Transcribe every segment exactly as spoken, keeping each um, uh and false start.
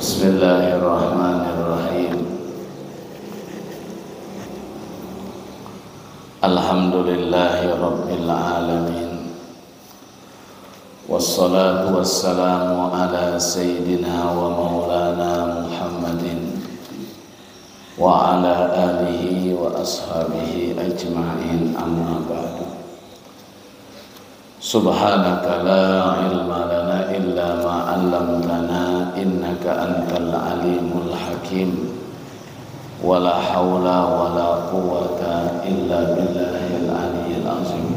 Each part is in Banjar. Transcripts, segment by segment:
Bismillahirrahmanirrahim. Alhamdulillahirabbil alamin. Wassalatu wassalamu ala sayyidina wa maulana Muhammadin wa ala alihi wa ashabihi ajma'in, amma ba'du. Subhanaka la ilma lana illa ma 'allamtana innaka antal alimul hakim. Wala haula wala quwwata illa billahil aliyyil azim.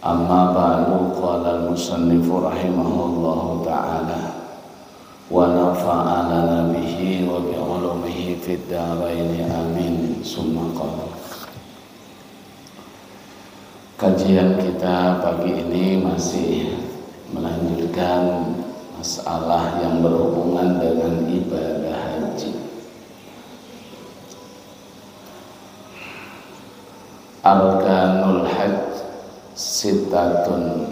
Amma ba'du, qala al-musannifu rahimahullahu ta'ala, wa nafa'ana bihi wa bi ulumihi fid daraini, amin, summa qala. Kajian kita pagi ini masih melanjutkan masalah yang berhubungan dengan ibadah haji. Arkanul hajj sittatun.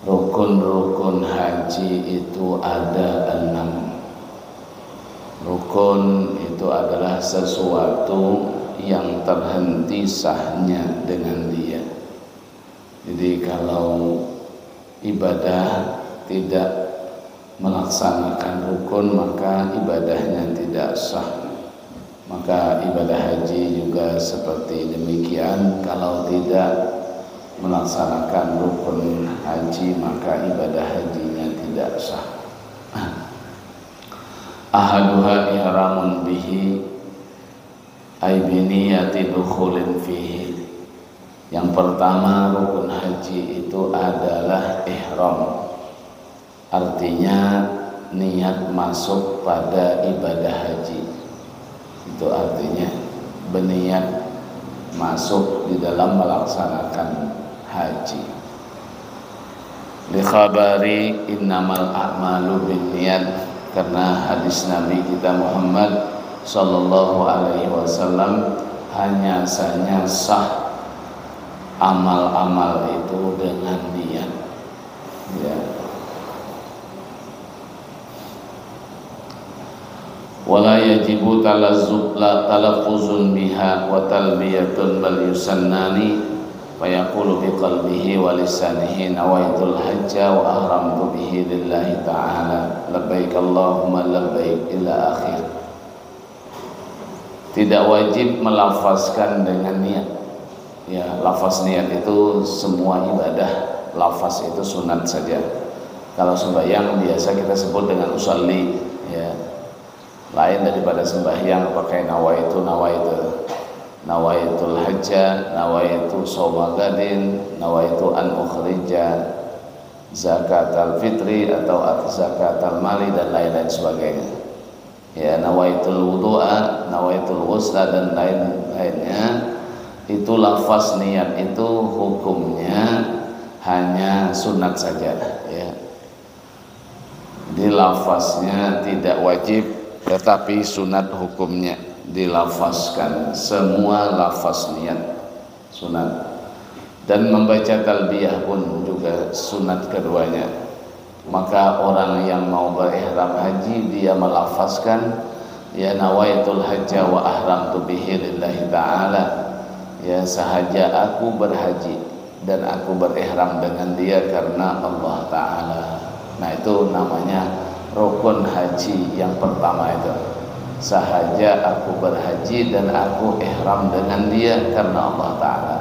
Rukun-rukun haji itu ada enam. Rukun itu adalah sesuatu yang terhenti sahnya dengan dia. Jadi, kalau ibadah tidak melaksanakan rukun, maka ibadahnya tidak sah. Maka ibadah haji juga seperti demikian, kalau tidak melaksanakan rukun haji, maka ibadah hajinya tidak sah. Ahaduha ihramun bihi, ay biniyati dukhulin fihi. Yang pertama, rukun haji itu adalah ihram. Artinya, niat masuk pada ibadah haji. Itu artinya berniat masuk di dalam melaksanakan haji. Li khabari innamal a'malu binniyat, karena hadis Nabi kita Muhammad sallallahu alaihi wasallam, hanya saja sah amal-amal itu dengan niat. Ya. Wala yajibu talazzu-, la-, talaffuzun biha wa talbiyatun, bal yusannani, fayaqulu bi qalbihi wa lisanihi, "Nawaitul hajja wa ahramtu bihi lillahi ta'ala, labbaik Allahumma labbaik," ila akhir. Tidak wajib melafazkan dengan niat. Ya, lafaz niat itu semua ibadah, lafaz itu sunat saja. Kalau sembahyang biasa kita sebut dengan usalli, ya. Lain daripada sembahyang pakai nawaitu, nawaitu. Nawaitul hajja, nawaitu sauma gadin, nawaitu an ukhrija zakatal fitri atau at-, zakatal mali, dan lain-lain sebagainya. Ya, nawaitul wudu'a, nawaitul ghusla, dan lain-lainnya. Itu lafaz niat itu hukumnya hanya sunat saja, ya. Di lafaznya tidak wajib, tetapi sunat hukumnya dilafazkan. Semua lafaz niat sunat. Dan membaca talbiyah pun juga sunat keduanya. Maka orang yang mau berihram haji, dia melafazkan, "Ya, nawaitul hajja wa ahramtu bihi lillahi ta'ala." Ya, sahaja aku berhaji dan aku berihram dengan dia karena Allah Ta'ala. Nah, itu namanya rukun haji yang pertama itu. Sahaja aku berhaji dan aku ihram dengan dia karena Allah Ta'ala.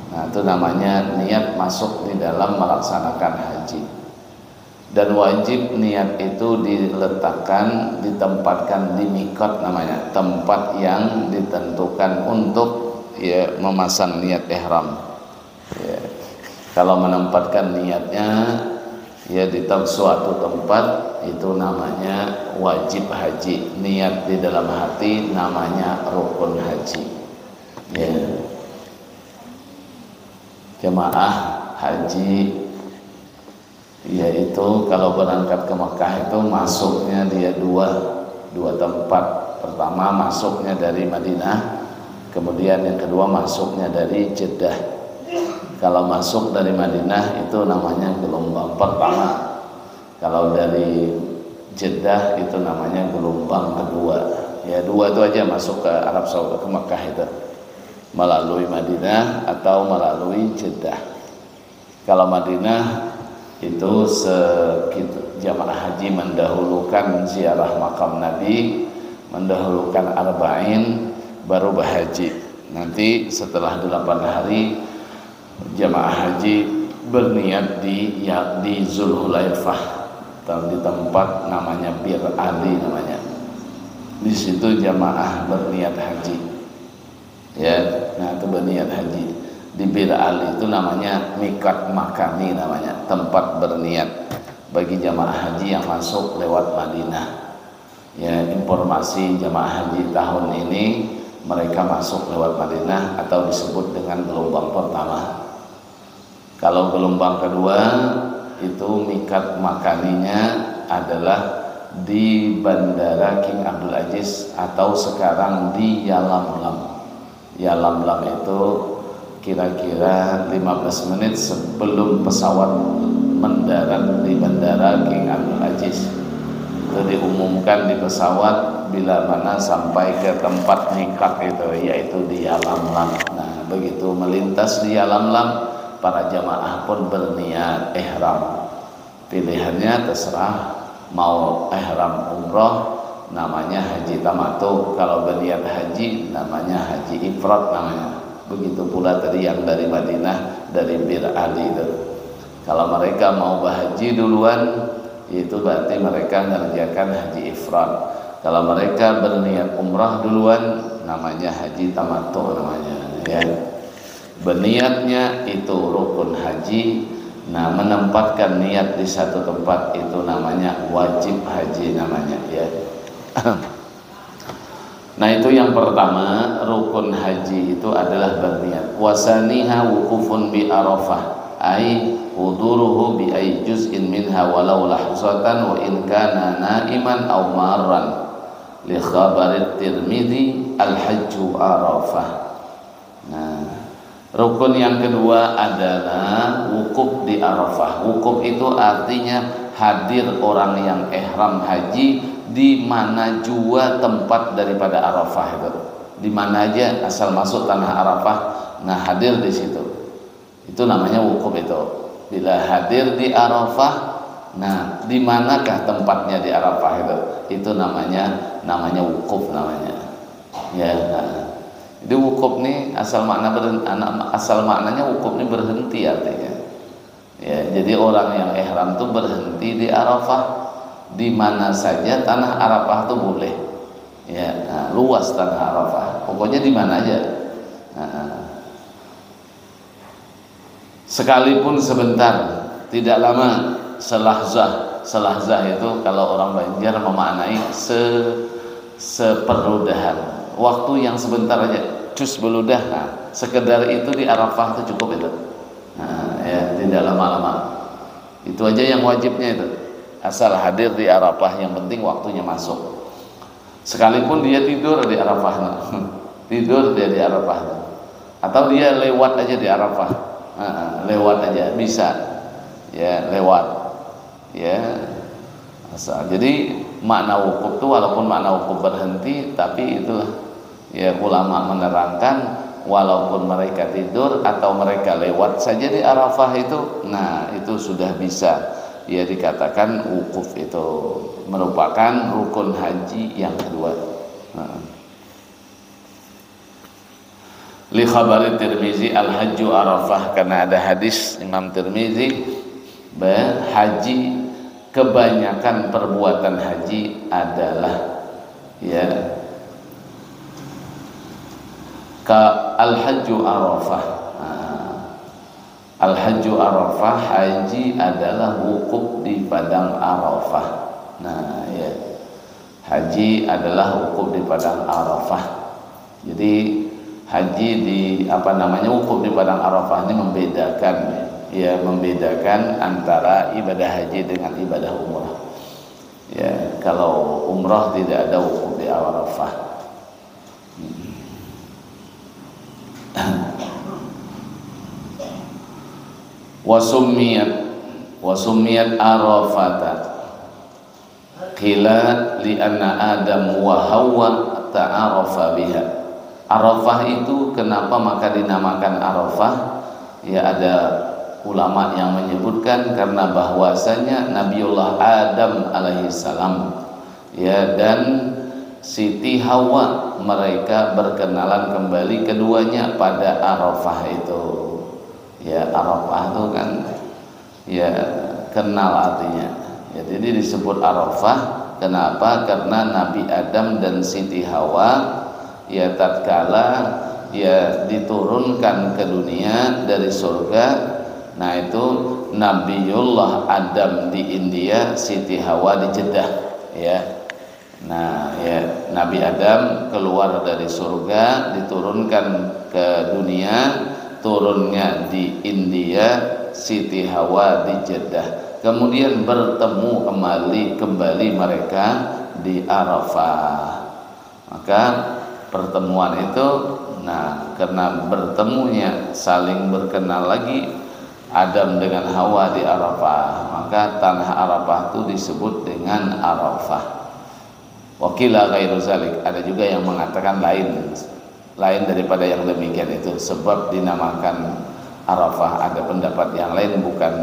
Nah, itu namanya niat masuk di dalam melaksanakan haji. Dan wajib niat itu diletakkan, ditempatkan di mikot namanya, tempat yang ditentukan untuk, ya, memasang niat ihram. Ya. Kalau menempatkan niatnya, ya, di tem-, suatu tempat, itu namanya wajib haji. Niat di dalam hati namanya rukun haji. Ya. Jemaah haji, yaitu kalau berangkat ke Mekah itu masuknya dia dua. dua tempat. Pertama, masuknya dari Madinah, kemudian yang kedua, masuknya dari Jeddah. Kalau masuk dari Madinah, itu namanya gelombang pertama. Kalau dari Jeddah, itu namanya gelombang kedua. Ya, dua itu aja masuk ke Arab Saudi, ke Mekah itu, melalui Madinah atau melalui Jeddah. Kalau Madinah itu sekitar jamaah haji mendahulukan ziarah makam Nabi, mendahulukan arba'in, baru berhaji. Nanti setelah delapan hari, jamaah haji berniat di, ya, di Zulhulaifah, atau di tempat namanya Bir Ali namanya. Di situ jamaah berniat haji. Ya, nah, itu berniat haji. Di Bir Ali itu namanya mikat makani namanya, tempat berniat bagi jamaah haji yang masuk lewat Madinah. Ya, informasi jamaah haji tahun ini, mereka masuk lewat Madinah atau disebut dengan gelombang pertama. Kalau gelombang kedua, itu mikat makaninya adalah di Bandara King Abdul Aziz atau sekarang di Yalamlam. Yalamlam itu kira-kira lima belas menit sebelum pesawat mendarat di Bandara King Abdul Aziz. Itu diumumkan di pesawat bila mana sampai ke tempat mikat itu, yaitu di Yalamlam. Nah, begitu melintas di Yalamlam, para jamaah pun berniat ihram. Pilihannya terserah, mau ihram umroh, namanya haji tamatu. Kalau berniat haji, namanya haji ifrad namanya. Begitu pula tadi yang dari Madinah, dari Bir Ali itu. Kalau mereka mau berhaji duluan, itu berarti mereka ngerjakan haji ifrad. Kalau mereka berniat umrah duluan, namanya haji tamatu namanya, ya. Berniatnya itu rukun haji. Nah, menempatkan niat di satu tempat itu namanya wajib haji namanya, ya. Nah, itu yang pertama, rukun haji itu adalah berniat. Wasaniha wukufun bi Arafah, ai huduruhu bi ai juz'in minha walau lahzatan wa in kana naiman au marran. Li khabarit Tirmidzi, al hajju Arafah. Nah, rukun yang kedua adalah wukuf di Arafah. Wukuf itu artinya hadir orang yang ihram haji di mana jua tempat daripada Arafah itu. Di mana aja asal masuk tanah Arafah, nah, hadir di situ. Itu namanya wukuf itu. Bila hadir di Arafah, nah, di manakah tempatnya di Arafah itu? Itu namanya, namanya wukuf namanya. Ya, nah. Jadi wukuf nih asal makna berhen-, ana-, asal maknanya wukuf nih berhenti artinya. Ya, jadi orang yang ihram tuh berhenti di Arafah. Di mana saja tanah Arafah tuh boleh. Ya, nah, luas tanah Arafah. Pokoknya di mana aja. Nah, sekalipun sebentar, tidak lama, selahzah. Selahzah itu kalau orang Banjar memaknai se-, seperudahan. Waktu yang sebentar aja, cus beludah. Nah, sekedar itu di Arafah itu cukup itu. Nah, ya, tidak lama-lama. Itu aja yang wajibnya itu. Asal hadir di Arafah, yang penting waktunya masuk. Sekalipun dia tidur di Arafah, tidur dia di Arafah, atau dia lewat aja di Arafah. Heeh, lewat aja bisa, ya, lewat, ya, asal. Jadi makna wukuf tuh, walaupun makna wukuf berhenti, tapi itulah, ya, ulama menerangkan, walaupun mereka tidur atau mereka lewat saja di Arafah itu, nah, itu sudah bisa, ya, dikatakan wukuf itu merupakan rukun haji yang kedua. Nah. Li khabari Tirmizi, al hajju Arafah, karena ada hadis Imam Tirmizi, bahwa haji, kebanyakan perbuatan haji adalah, ya, ka al hajju Arafah. Nah, al hajju Arafah, haji adalah wukuf di padang Arafah. Nah, ya. Haji adalah wukuf di padang Arafah. Jadi haji di, apa namanya, wukuf di padang Arafah ini membedakan, ya, membedakan antara ibadah haji dengan ibadah umrah. Ya, kalau umrah tidak ada wukuf di Arafah. Wasumiyat, wasumiyat Arafata. Qila li anna Adam wa Hawa ta'arafa biha. Arafah itu kenapa maka dinamakan Arafah? Ya, ada ulama yang menyebutkan karena bahwasanya Nabiullah Adam alaihissalam, ya, dan Siti Hawa, mereka berkenalan kembali keduanya pada Arafah itu. Ya, Arafah itu kan, ya, kenal artinya. Ya, jadi disebut Arafah, kenapa? Karena Nabi Adam dan Siti Hawa, ya, tatkala, ya, diturunkan ke dunia dari surga, nah, itu Nabiullah Adam di India, Siti Hawa di Jeddah, ya. Nah, ya, Nabi Adam keluar dari surga, diturunkan ke dunia, turunnya di India, Siti Hawa di Jeddah. Kemudian bertemu kembali, kembali mereka di Arafah. Maka pertemuan itu, nah, karena bertemunya, saling berkenal lagi Adam dengan Hawa di Arafah, maka tanah Arafah itu disebut dengan Arafah. Wa qila ghairu zalik, ada juga yang mengatakan lain, lain daripada yang demikian itu, sebab dinamakan Arafah. Ada pendapat yang lain, bukan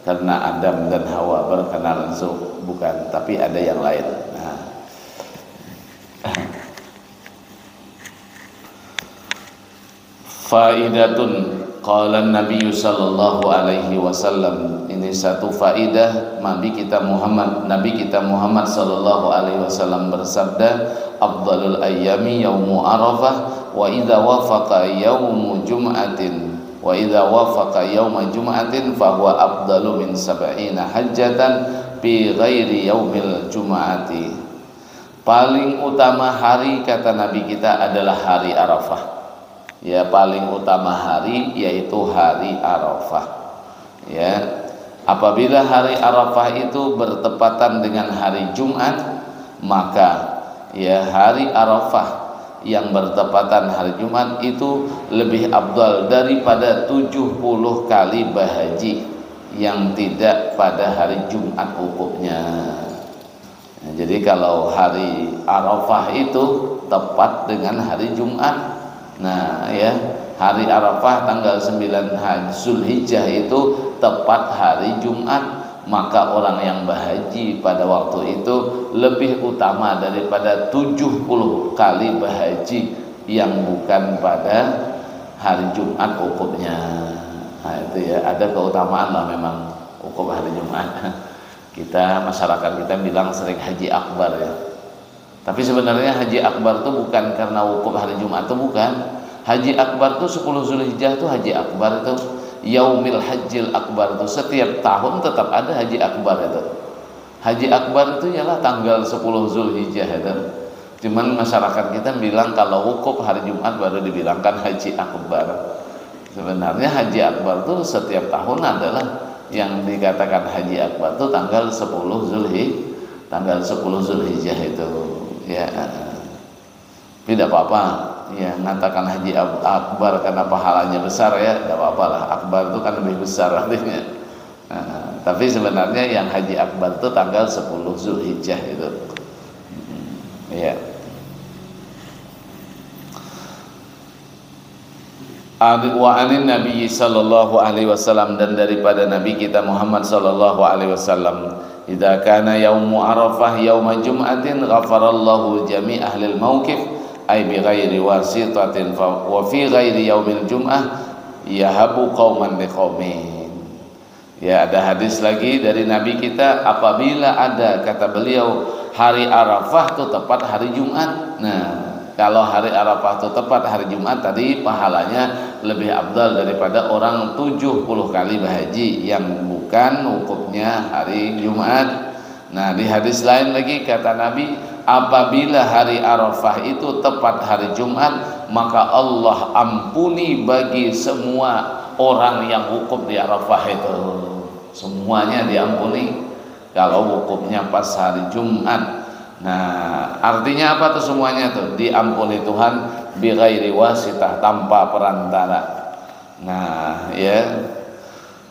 karena Adam dan Hawa berkenalan langsung, bukan, tapi ada yang lain. Nah. Faidatun, qala Nabi sallallahu alaihi wasallam. Ini satu faidah, Nabi kita Muhammad, Nabi kita Muhammad sallallahu alaihi wasallam bersabda, "Afdalul ayyami yaumu Arafah, wa idza wafaqa yaumu jum'atin, wa idza wafaqa yauma jum'atin fahuwa afdalu min sab'ina hajjatan fi ghairi yaumil jum'ati." Paling utama hari, kata Nabi kita, adalah hari Arafah. Ya, paling utama hari yaitu hari Arafah. Ya, apabila hari Arafah itu bertepatan dengan hari Jumat, maka, ya, hari Arafah yang bertepatan hari Jumat itu lebih afdal daripada tujuh puluh kali bahaji yang tidak pada hari Jumat wukufnya. Nah, jadi kalau hari Arafah itu tepat dengan hari Jumat. Nah, ya, hari Arafah tanggal sembilan Haj-, Zulhijjah itu tepat hari Jumat, maka orang yang bahaji pada waktu itu lebih utama daripada tujuh puluh kali bahaji yang bukan pada hari Jumat wukufnya. Nah, itu ya, ada keutamaan lah memang wukuf hari Jumat. Kita, masyarakat kita bilang sering Haji Akbar, ya. Tapi sebenarnya Haji Akbar tuh bukan karena wukuf hari Jumat tuh, bukan. Haji Akbar tuh sepuluh Zulhijjah tuh Haji Akbar tuh. Yaumil Hajjil Akbar tuh setiap tahun tetap ada Haji Akbar itu. Haji Akbar itu ialah tanggal sepuluh Zulhijjah itu. Cuman masyarakat kita bilang kalau wukuf hari Jumat baru dibilangkan Haji Akbar. Sebenarnya Haji Akbar tuh setiap tahun adalah yang dikatakan Haji Akbar tuh tanggal sepuluh Zulhi-, tanggal sepuluh Zulhijjah itu. Ya. Tidak apa-apa. Ya, ngatakan Haji Ab-, Akbar karena pahalanya besar, ya, tidak apa-apa lah. Akbar itu kan lebih besar artinya. Nah, tapi sebenarnya yang Haji Akbar itu tanggal sepuluh Zulhijjah itu. Ya. An-, wa anin Nabi sallallahu alaihi wasallam, dan daripada Nabi kita Muhammad sallallahu alaihi wasallam, "Idza kana yaumu Arafah yauma Jum'atin ghafarallahu jami ahlil mauqif, ai bi ghairi wasitatin fa, wa fi ghairi yaumil jum'ah yahabu qauman li qaumin." Ya, ada hadis lagi dari Nabi kita, apabila ada, kata beliau, hari Arafah tuh tepat hari Jumat. Nah, kalau hari Arafah tuh tepat hari Jumat tadi, pahalanya lebih afdal daripada orang tujuh puluh kali bahaji yang bukan wukufnya hari Jumat. Nah, di hadis lain lagi kata Nabi, apabila hari Arafah itu tepat hari Jumat, maka Allah ampuni bagi semua orang yang wukuf di Arafah itu. Semuanya diampuni. Kalau wukufnya pas hari Jumat, nah, artinya apa tuh semuanya tuh? Diampuni Tuhan bighairi wasitah, tanpa perantara. Nah, ya.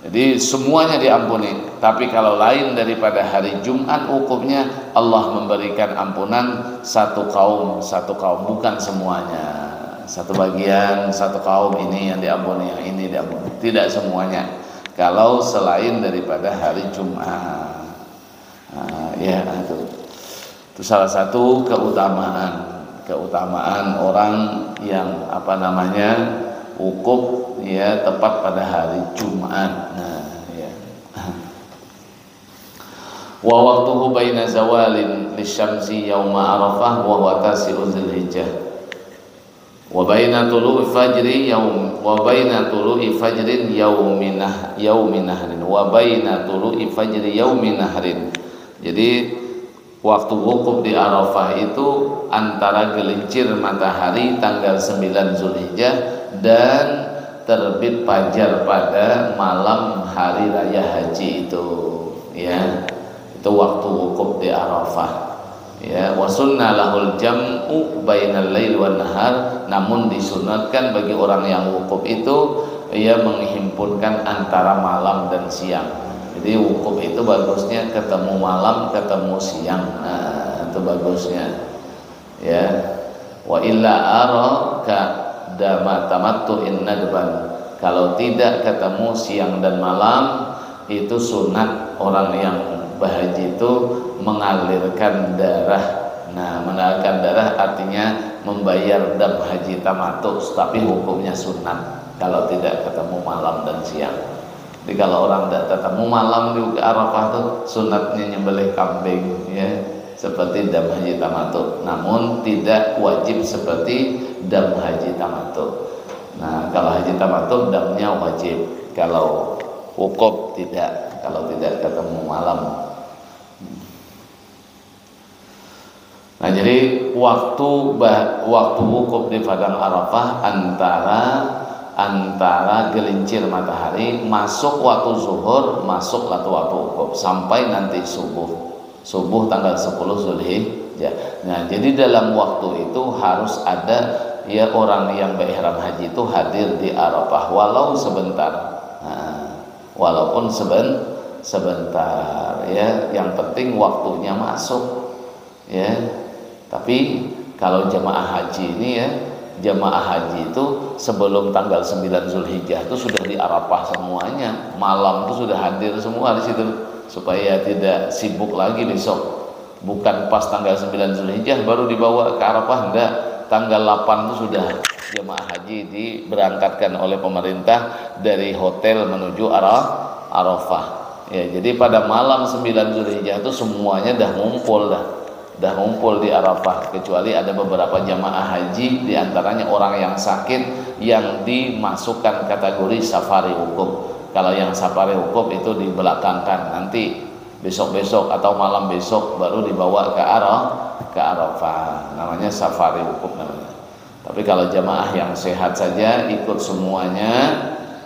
Jadi semuanya diampuni. Tapi kalau lain daripada hari Jumat wukufnya, Allah memberikan ampunan satu kaum, satu kaum, bukan semuanya. Satu bagian, satu kaum ini yang diampuni, yang ini diampuni. Tidak semuanya. Kalau selain daripada hari Jumat. Nah, ya, itu. Itu salah satu keutamaan, keutamaan orang yang, apa namanya, wukuf, ya, tepat pada hari Jumat. Nah, ya. Wa waqtuhu baina zawalin lisyamsi yauma Arafah wa huwa tasi'u Zulhijjah. Wa baina tulu'i fajri yaum, wa baina tulu'i fajrin yaumi nah-, yaumi nahrin. Wa baina tulu'i fajri yaumi nahrin. Jadi, waktu wukuf di Arafah itu antara gelincir matahari tanggal sembilan Zulhijjah dan terbit fajar pada malam hari raya haji itu, ya. Itu waktu wukuf di Arafah. Ya, wa sunna lahul jam'u bainal lail wan nahar, namun disunatkan bagi orang yang wukuf itu, ia menghimpunkan antara malam dan siang. Jadi, wukuf itu bagusnya ketemu malam, ketemu siang. Nah, itu bagusnya. Ya. Wa illa araka dama tamattu'in nadban. Kalau tidak ketemu siang dan malam, itu sunat orang yang bahaji itu mengalirkan darah. Nah, mengalirkan darah artinya membayar dam haji tamatu, tapi hukumnya sunat kalau tidak ketemu malam dan siang. Jadi, kalau orang tidak ketemu malam di Arafah tuh, sunatnya nyembelih kambing, ya, seperti dam haji tamatu. Namun, tidak wajib seperti dam haji tamatu. Nah, kalau haji tamatu, damnya wajib. Kalau wukuf, tidak. Kalau tidak ketemu malam. Nah, jadi waktu ba-, waktu wukuf di padang Arafah antara, antara gelincir matahari masuk waktu zuhur, masuklah tu waktu wukuf sampai nanti subuh. Subuh tanggal sepuluh Zulhijjah. Nah, jadi dalam waktu itu harus ada, ya, orang yang berihram haji itu hadir di Arafah walau sebentar. Nah, walaupun seben-, sebentar, ya, yang penting waktunya masuk, ya. Tapi kalau jemaah haji ini, ya, jemaah haji itu sebelum tanggal sembilan Zulhijjah itu sudah di Arafah semuanya, malam itu sudah hadir semua di situ, supaya tidak sibuk lagi besok. Bukan pas tanggal sembilan Zulhijjah baru dibawa ke Arafah, enggak. Tanggal delapan itu sudah jemaah haji diberangkatkan oleh pemerintah dari hotel menuju Ara-, Arafah. Ya, jadi pada malam sembilan Zulhijjah itu semuanya dah ngumpul dah. Dah ngumpul di Arafah, kecuali ada beberapa jamaah haji, di antaranya orang yang sakit yang dimasukkan kategori safari wukuf. Kalau yang safari wukuf itu dibelakangkan, nanti besok-besok atau malam besok baru dibawa ke Ara-, ke Arafah. Namanya safari wukuf namanya. Tapi kalau jamaah yang sehat saja ikut semuanya,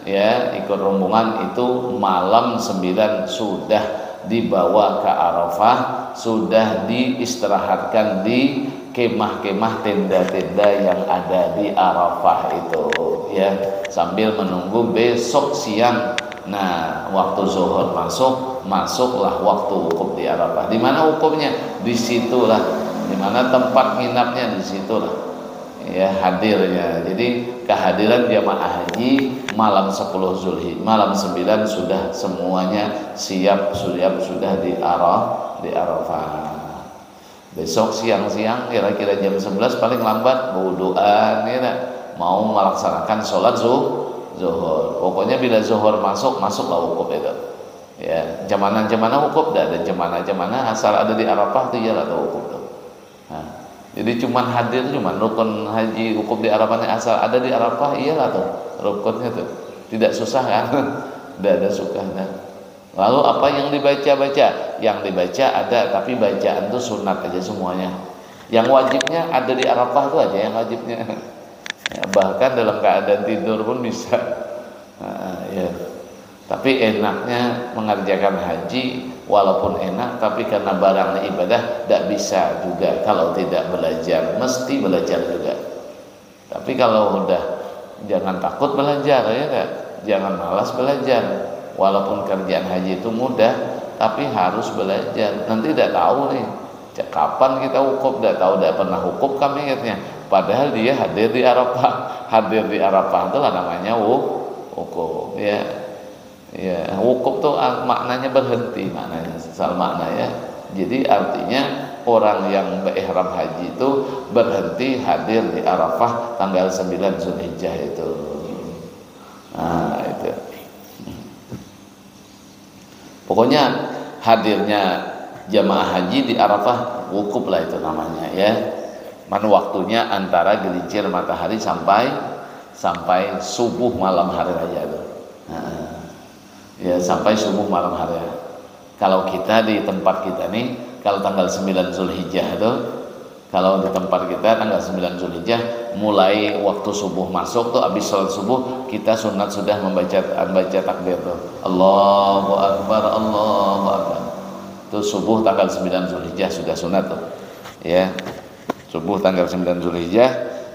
ya, ikut rombongan itu malam sembilan sudah dibawa ke Arafah, sudah diistirahatkan di kemah-kemah, tenda-tenda yang ada di Arafah itu, ya, sambil menunggu besok siang. Nah, waktu zuhur masuk, masuklah waktu wukuf di Arafah. Di mana wukufnya? Di situlah. Di mana tempat nginapnya? Di situlah. Ya, hadirnya. Jadi, kehadiran jamaah haji malam sepuluh Zulhijjah, malam sembilan sudah semuanya siap, siap sudah di Ara-, di Arafah. Besok siang-siang, kira-kira jam sebelas paling lambat, berwuduan, ya, nak? Mau melaksanakan sholat zu-, zuhur. Pokoknya bila zuhur masuk, masuklah wukuf itu. Ya, jam mana, jam mana wukuf, dah ada jam mana, jam mana, asal ada di Arafah tuh, iyalah tuh wukuf tuh. Nah, jadi cuman hadir, cuman rukun haji wukuf di Arafah ini asal ada di Arafah, iyalah tuh rukunnya tuh. Tidak susah kan? Tidak ada susahnya. Lalu apa yang dibaca-baca? Yang dibaca ada, tapi bacaan tuh sunat aja semuanya. Yang wajibnya ada di Arafah tuh aja yang wajibnya. Ya, bahkan dalam keadaan tidur pun bisa. Nah, ya. Tapi enaknya mengerjakan haji Walaupun enak, tapi karena barang ni ibadah, tidak bisa juga kalau tidak belajar, mesti belajar juga. Tapi kalau udah, jangan takut belajar, ya nggak? Jangan malas belajar. Walaupun kerjaan haji itu mudah, tapi harus belajar. Nanti tidak tahu nih, kapan kita wukuf, tidak tahu, tidak pernah wukuf kami katanya. Padahal dia hadir di Arafah. Hadir di Arafah itulah namanya wu-, wukuf, ya. Ya, wukuf tuh, ah, maknanya berhenti, maknanya, asal makna, ya. Jadi artinya orang yang beihram haji itu berhenti hadir di Arafah tanggal sembilan Zulhijjah itu. Nah, itu. Pokoknya hadirnya jamaah haji di Arafah wukuf lah itu namanya, ya. Man waktunya antara gelincir matahari sampai, sampai subuh malam hari raya itu. Nah, ya, sampai subuh malam hari. Kalau kita di tempat kita nih, kalau tanggal sembilan Zulhijjah itu, kalau di tempat kita tanggal sembilan Zulhijjah, mulai waktu subuh masuk tuh, habis sholat subuh, kita sunat sudah membaca, membaca takbir tuh. Allahu Akbar, Allahu Akbar. Tuh subuh tanggal sembilan Zulhijjah sudah sunat tuh. Ya. Subuh tanggal sembilan Zulhijjah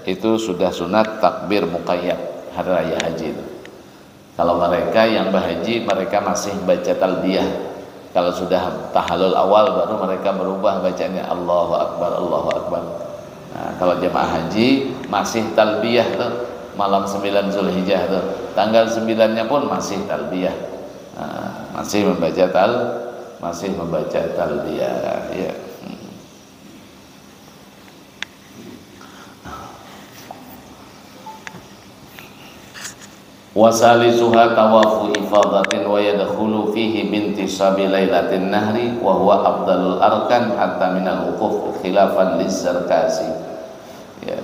itu sudah sunat takbir muqayyad hari raya haji itu. Kalau mereka yang berhaji, mereka masih baca talbiyah. Kalau sudah tahallul awal, baru mereka berubah bacanya, Allahu Akbar, Allahu Akbar. Nah, kalau jemaah haji masih talbiyah tuh, malam sembilan Zulhijjah tuh. Tanggal sembilannya pun masih talbiyah. Nah, masih membaca tal-, masih membaca talbiyah, ya. Hmm. Wasalisuha tawafu ifadatin wa yadkhulu fihi bintisabi lailatin nahri wa huwa afdalul arkan hatta minal wukuf khilafan lizzarkasi. Ya.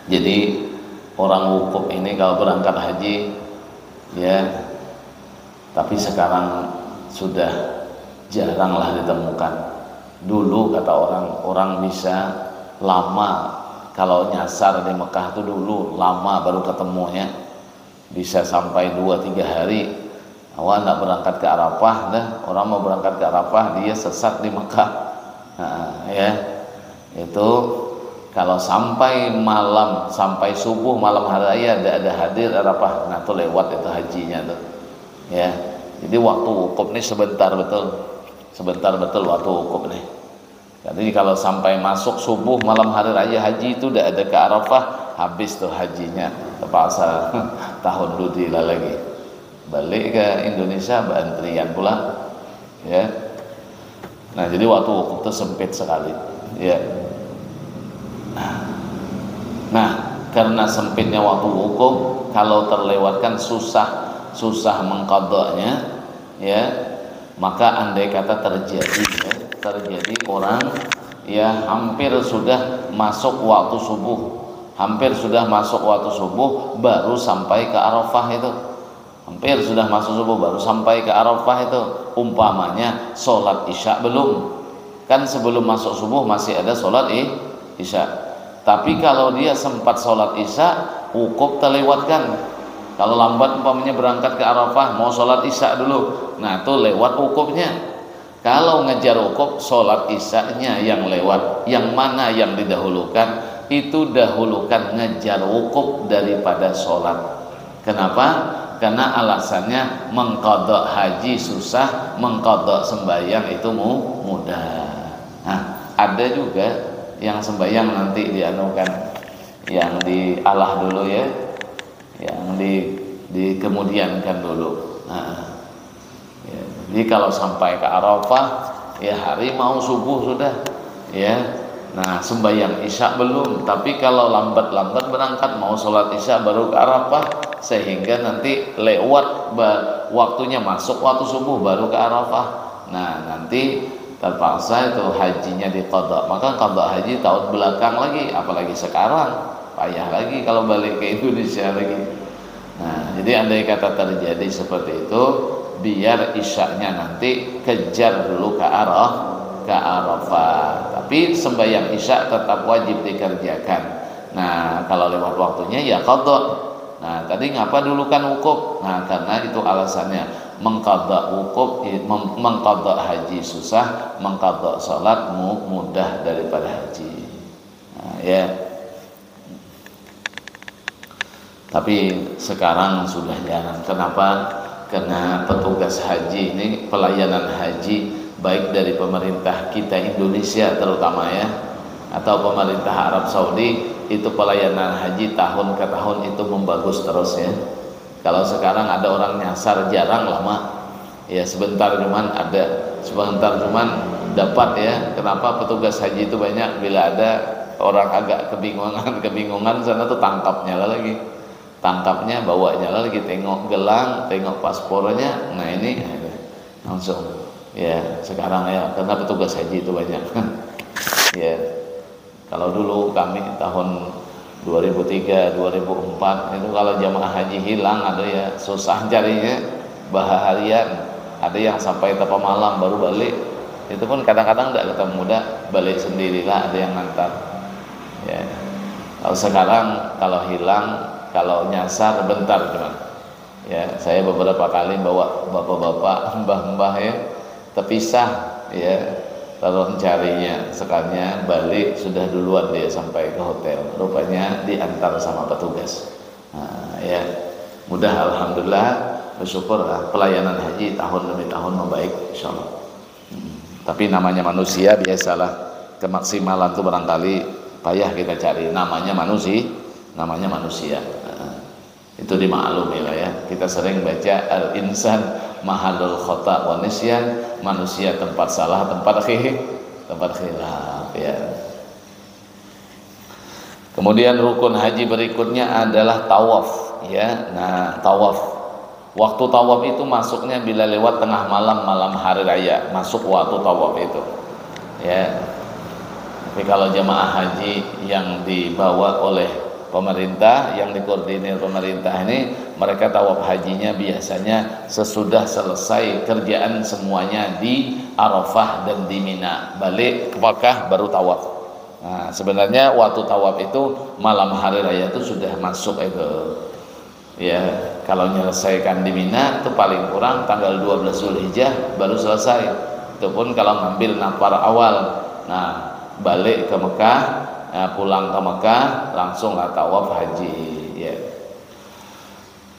Jadi orang wukuf ini kalau berangkat haji, ya, tapi sekarang sudah jarang lah ditemukan. Dulu kata orang, orang bisa lama kalau nyasar di Mekah tuh dulu lama baru ketemunya. Bisa sampai dua tiga hari. Awak nak berangkat ke Arafah dah, orang mau berangkat ke Arafah, dia sesat di Mekah. Nah, ya. Itu kalau sampai malam, sampai subuh malam hari raya tidak ada hadir Arafah, nah tuh lewat itu hajinya tuh. Ya. Jadi waktu wukuf nih sebentar betul. Sebentar betul waktu wukuf nih. Jadi kalau sampai masuk subuh malam hari raya haji itu tidak ada ke Arafah, habis tuh hajinya, terpaksa tahun dudi lah lagi. Balik ke Indonesia, beantrian pula. Ya. Nah, jadi waktu wukuf itu sempit sekali. Ya. Nah, nah, karena sempitnya waktu wukuf, kalau terlewatkan susah, susah mengkodoknya, ya. Maka andai kata terjadi, ya, terjadi orang, ya, hampir sudah masuk waktu subuh, hampir sudah masuk waktu subuh baru sampai ke Arafah itu. Hampir sudah masuk subuh baru sampai ke Arafah itu. Umpamanya sholat isya belum. Kan sebelum masuk subuh masih ada sholat i-, isya. Tapi kalau dia sempat sholat isya, wukuf terlewatkan. Kalau lambat umpamanya berangkat ke Arafah, mau sholat isya dulu. Nah, itu lewat wukufnya. Kalau ngejar wukuf, sholat isyanya yang lewat. Yang mana yang didahulukan, itu dahulukan ngejar wukuf daripada sholat. Kenapa? Karena alasannya mengkodok haji susah, mengkodok sembahyang itu mu-, mudah. Nah, ada juga yang sembahyang nanti dianukan, yang dialah dulu ya, yang di, dikemudiankan dulu. Nah, ya, jadi kalau sampai ke Arafah, ya hari mau subuh sudah, ya. Nah, sembahyang isya belum, tapi kalau lambat-lambat berangkat mau sholat isya baru ke Arafah, sehingga nanti lewat ba-, waktunya masuk waktu subuh baru ke Arafah. Nah, nanti terpaksa itu hajinya dikodok. Maka kodok haji tahun belakang lagi, apalagi sekarang, payah lagi kalau balik ke Indonesia lagi. Nah, jadi andai kata terjadi seperti itu, biar isyanya nanti kejar dulu ke Araf-, ke Arafah. Tapi sembahyang isya tetap wajib dikerjakan. Nah, kalau lewat waktunya ya qadha. Nah, tadi ngapa dulukan wukuf? Nah, karena itu alasannya, mengqadha wukuf, meng- mengqadha haji susah, mengqadha salat mu- mudah daripada haji. Nah, ya. Tapi sekarang sudah jarang. Kenapa? Karena petugas haji ini, pelayanan haji, baik dari pemerintah kita Indonesia terutama, ya, atau pemerintah Arab Saudi, itu pelayanan haji tahun ke tahun itu membagus terus, ya. Kalau sekarang ada orang nyasar, jarang lama. Ya, sebentar cuman ada, sebentar cuman dapat, ya. Kenapa petugas haji itu banyak? Bila ada orang agak kebingungan, kebingungan sana tuh, tangkapnya lah lagi. Tangkapnya, bawanya lah lagi, tengok gelang, tengok paspornya. Nah, ini langsung. Ya, sekarang, ya, karena petugas haji itu banyak. Ya. Kalau dulu kami tahun dua ribu tiga, dua ribu empat itu, kalau jamaah haji hilang, ada ya susah carinya, baharian, ada yang sampai tapa malam baru balik. Itu pun kadang-kadang tidak ketemu dah, balik sendirilah, ada yang ngantar. Ya. Kalau sekarang, kalau hilang, kalau nyasar, bentar cuman. Ya, saya beberapa kali bawa bapak-bapak, mbah-mbah, ya, terpisah, ya, lalu carinya, sekalinya balik, sudah duluan dia sampai ke hotel, rupanya diantar sama petugas. Nah, ya, mudah, alhamdulillah, bersyukur lah, pelayanan haji tahun demi tahun membaik, insya Allah. Hmm. Tapi namanya manusia, biasalah, kemaksimalan tuh barangkali payah kita cari, namanya manusia, namanya manusia. Nah, itu dimaklumi lah, ya. Kita sering baca al-insan mahalul khata wa nisyan, manusia tempat salah, tempat khilaf, tempat khilaf, ya. Kemudian rukun haji berikutnya adalah tawaf, ya. Nah, tawaf. Waktu tawaf itu masuknya bila lewat tengah malam, malam hari raya, masuk waktu tawaf itu. Ya. Tapi kalau jamaah haji yang dibawa oleh pemerintah, yang dikoordinir pemerintah ini, mereka tawaf hajinya biasanya sesudah selesai kerjaan semuanya di Arafah dan di Mina. Balik ke Makkah baru tawaf. Nah, sebenarnya waktu tawaf itu malam hari raya itu sudah masuk itu. Ya, kalau menyelesaikan di Mina itu paling kurang tanggal dua belas Zulhijjah baru selesai. Itu pun kalau ngambil nafar awal. Nah, balik ke Mekah, nah, pulang ke Mekah, langsunglah tawaf haji. Ya.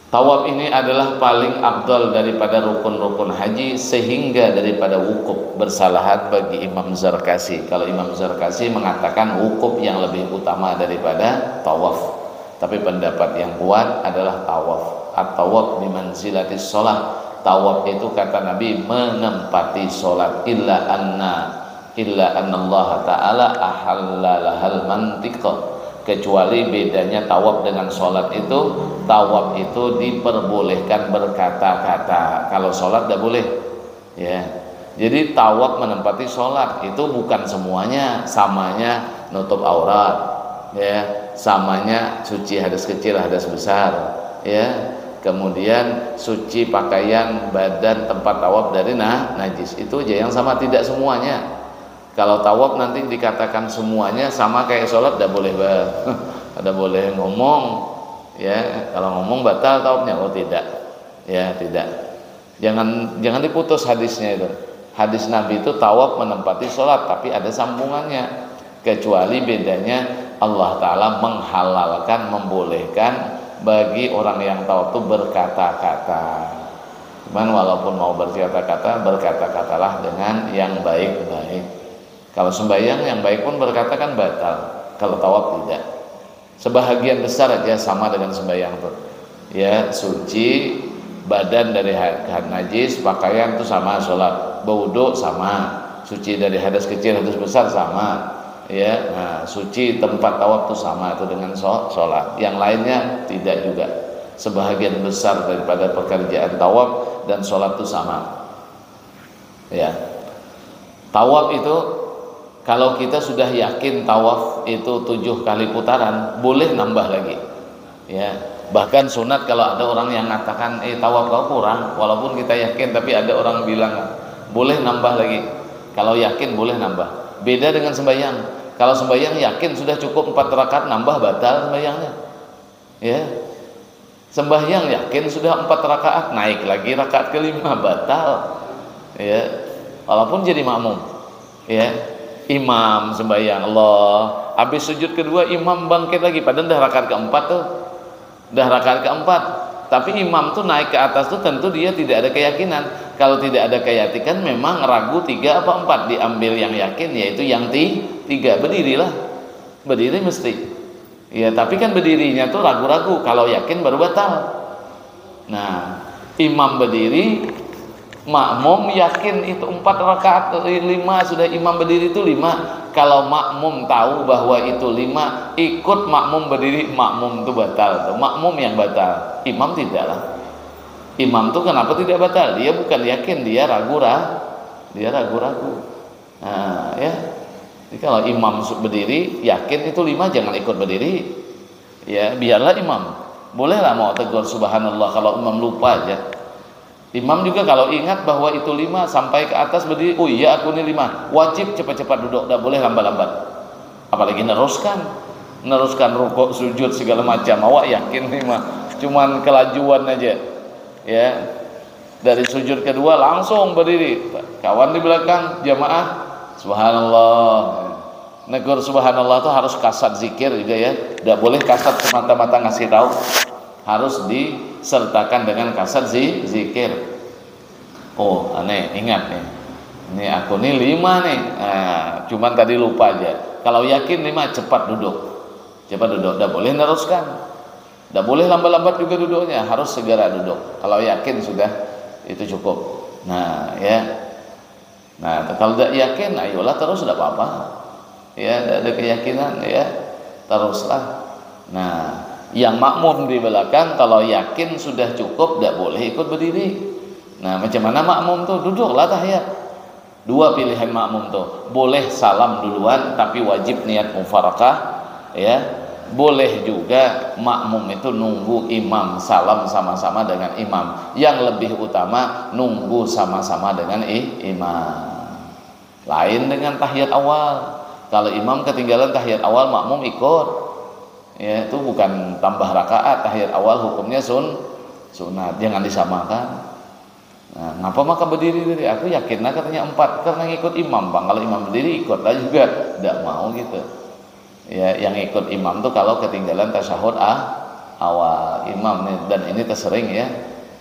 Tawaf ini adalah paling afdal daripada rukun-rukun haji, sehingga daripada wukuf bersalahan bagi Imam Zarkasi. Kalau Imam Zarkasi mengatakan wukuf yang lebih utama daripada tawaf. Tapi pendapat yang kuat adalah tawaf. At-tawaf bimanzilatis sholat. Tawaf itu, kata Nabi, menempati sholat. Illa anna, illa annallaha ta'ala ahalla lahal mantiq. Kecuali bedanya tawaf dengan sholat itu, tawaf itu diperbolehkan berkata-kata. Kalau sholat tidak boleh. Ya. Jadi tawaf menempati sholat itu bukan semuanya, samanya nutup aurat, ya, samanya suci hadas kecil, hadas besar, ya. Kemudian suci pakaian, badan, tempat tawaf dari nah, najis. Itu aja yang sama, tidak semuanya. Kalau tawaf nanti dikatakan semuanya sama kayak sholat, tidak boleh ba-, tidak boleh ngomong, ya. Kalau ngomong batal tawafnya, oh tidak, ya tidak. Jangan, jangan diputus hadisnya itu. Hadis Nabi itu tawaf menempati sholat, tapi ada sambungannya. Kecuali bedanya Allah Ta'ala menghalalkan, membolehkan bagi orang yang tawaf itu berkata-kata. Cuman walaupun mau berkata-kata, berkata-katalah dengan yang baik-baik. Kalau sembahyang yang baik pun berkata kan batal. Kalau tawaf tidak. Sebahagian besar aja sama dengan sembahyang tuh. Ya, suci badan dari ha-, ha-, najis, pakaian tuh sama, sholat, berwudu sama, suci dari hadas kecil, hadas besar sama. Ya, nah, suci tempat tawaf tuh sama tuh dengan sho-, sholat. Yang lainnya tidak juga. Sebahagian besar daripada pekerjaan tawaf dan sholat tuh sama. Ya. Tawaf itu, kalau kita sudah yakin tawaf itu tujuh kali putaran, boleh nambah lagi. Ya. Bahkan sunat kalau ada orang yang mengatakan, "Eh, tawaf kau kurang," walaupun kita yakin, tapi ada orang bilang, "Boleh nambah lagi." Kalau yakin, boleh nambah. Beda dengan sembahyang. Kalau sembahyang yakin sudah cukup empat rakaat, nambah, batal sembahyangnya. Ya. Sembahyang yakin sudah empat rakaat, naik lagi rakaat kelima, batal. Ya. Walaupun jadi makmum. Ya. Imam sembahyang, Allah, habis sujud kedua, imam bangkit lagi, padahal dah rakaat keempat tuh. Dah rakaat keempat. Tapi imam tuh naik ke atas tuh tentu dia tidak ada keyakinan. Kalau tidak ada keyakinan, memang ragu tiga apa empat, diambil yang yakin, yaitu yang ti-, tiga. Berdirilah. Berdiri mesti. Ya, tapi kan berdirinya tuh ragu-ragu. Kalau yakin baru batal. Nah, imam berdiri, makmum yakin itu empat rakaat, eh, lima, sudah imam berdiri itu lima. Kalau makmum tahu bahwa itu lima, ikut makmum berdiri, makmum tuh batal tuh. Makmum yang batal, imam tidak lah. Imam tuh kenapa tidak batal? Dia bukan yakin, dia ragu-ragu. Dia ragu-ragu. Nah, ya. Jadi kalau imam su-, berdiri, yakin itu lima, jangan ikut berdiri. Ya, biarlah imam. Bolehlah mau tegur subhanallah kalau imam lupa aja. Imam juga kalau ingat bahwa itu lima, sampai ke atas berdiri, "Oh iya, aku ini lima." Wajib cepat-cepat duduk, tidak boleh lambat-lambat. Apalagi neruskan. Neruskan rukuk, sujud, segala macam. Awak yakin lima. Cuman kelajuan aja. Ya. Dari sujud kedua langsung berdiri. Kawan di belakang, jamaah, subhanallah. Negur subhanallah tuh harus kasat zikir juga ya. Tidak boleh kasat semata-mata ngasih tahu. Harus disertakan dengan kasat zi-, zikir. Oh, aneh, ingat nih. Ini aku nih lima nih. Nah, cuman tadi lupa aja. Kalau yakin lima, cepat duduk. Cepat duduk. Tidak boleh neruskan. Tidak boleh lambat-lambat juga duduknya. Harus segera duduk. Kalau yakin sudah, itu cukup. Nah, ya. Nah, kalau tidak yakin, ayolah terus, tidak apa-apa. Ya, tidak ada keyakinan, ya, teruslah. Nah, yang makmum di belakang, kalau yakin sudah cukup, tidak boleh ikut berdiri. Nah, macam mana makmum tuh? Duduklah tahiyat. Dua pilihan makmum tuh. Boleh salam duluan, tapi wajib niat mufarakah, ya. Boleh juga makmum itu nunggu imam salam sama-sama dengan imam. Yang lebih utama nunggu sama-sama dengan i-, imam. Lain dengan tahiyat awal. Kalau imam ketinggalan tahiyat awal, makmum ikut. Ya, itu bukan tambah rakaat, tahiyat awal hukumnya sun-, sunat. Jangan disamakan. Nah, ngapa maka berdiri tadi? Aku yakin lah katanya empat, karena ngikut imam, Bang. Kalau imam berdiri, ikutlah juga. Tidak mau gitu. Ya, yang ikut imam tuh kalau ketinggalan tasyahud ah, awal. Imam nih, dan ini tersering ya.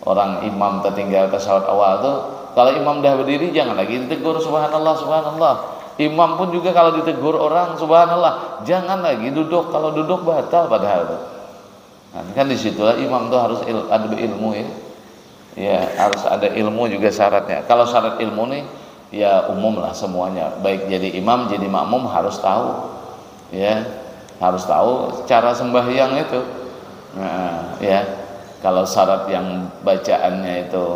Orang imam tertinggal tasyahud awal tuh, kalau imam dah berdiri, jangan lagi ditegur, "Subhanallah, subhanallah." Imam pun juga kalau ditegur orang, "Subhanallah," jangan lagi duduk. Kalau duduk, batal padahal tuh. Nah, kan di situlah imam tuh harus il-, ada ilmu ya. Ya, harus ada ilmu juga syaratnya. Kalau syarat ilmu nih, ya umum lah semuanya. Baik jadi imam, jadi makmum harus tahu. Ya, harus tahu cara sembahyang itu. Nah, ya. Kalau syarat yang bacaannya itu